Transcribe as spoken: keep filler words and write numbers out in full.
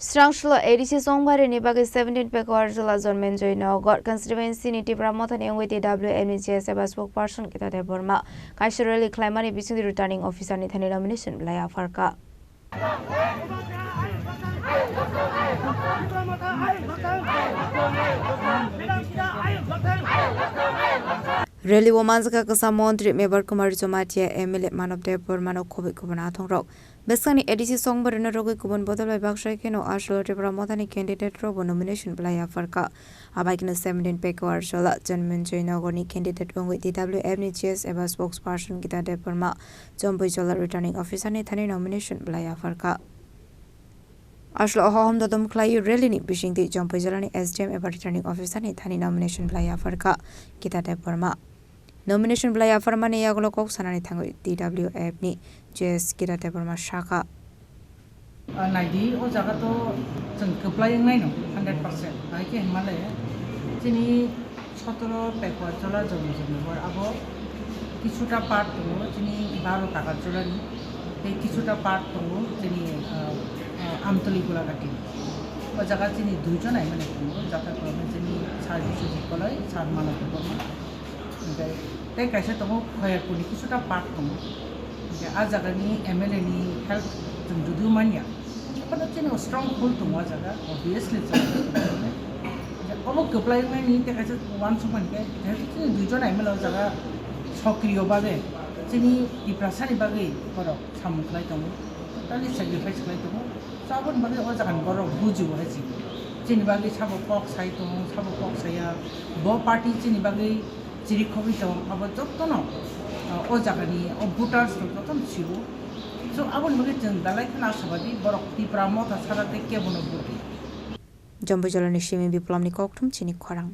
Srangshilo A D C chongbarini bagwi seventeen Pekuar Jola Jonmenjoy Nagar constituency ni Tipra Mothani wngwi T W F ni G S F spokesperson Gita Debbarma kaisa rally khlaimani bisingtwi returning officer ni thani nomination belai apharkha. Rally o manjakha kwsa montri Mebar Kumar Jamatia, M L A Manav Debbarma no khobwi kubun athongrok. Bwskangni A D C chongbarino rwgwi kubun bodol bai baksa kheno Asolo Tripura Mothani candidate rokbo nomination belai apharkha. Abaikeno seventeen Pekuar Jola Jonmenjoy Nagarni candidate wngwi T W F ni G S F spokesperson Gita Debbarma Jomboi Jola returning officer ni thani nomination belai apharkha. Asolo o hohom dodom khlaiwi rally ni bisingtwi Jomboi Jola ni S D M eba returning officer ni thani nomination belai apharkha Gita Debbarma. Nomination belai apharmani yagulo kok sanani thangwi T W F ni G S Gita Debbarma sakha. Ah, naidi, o jaga to chwng kwplai wngnaino hundred percent. Bahai khe hinmale chini sotoro Pekuar Jola Jonmenjoy Nagar abo kisuta part tongo, chini baro Takarjolani, tei kisuta part tongo chini, ah, ah, Amtoli Golagati. O jaga chini duijon aimani tongo, jata kwrwngkhe chini Sir Biswajit Koloi, Sir Manav Debbarma. Hingke tei kaisa tongo Khoyerpurni kisuta part tongo. Hingke ah jagani M L A ni help chwng judu manya. Haphano chini strong pull tongo ah jaga, obviously chwng. Hingke obo kwplai wngnai ni tei kaisa uansukmani khe, jehetu chini duijon M L A o jaga sokriyo bagwi, chini Tiprasani bagwi borok samung khlai tongo, totally sacrifice khlai tongo. So aboni bagwi o jagani borok bujibo hai se. Chini bagwi sabo kok sai tongo, sabo kok saya. Bo party chini bagwi chirikhogwi tong, abo jotono, ah, o jagani, o voters rok jotono siwo. So, aboni bagwi chwng belai kheno ashabadi, borok Tipra Motha sara tei kebono vote. Jomboi Jolani simi Biplomni kokthum chini khorang.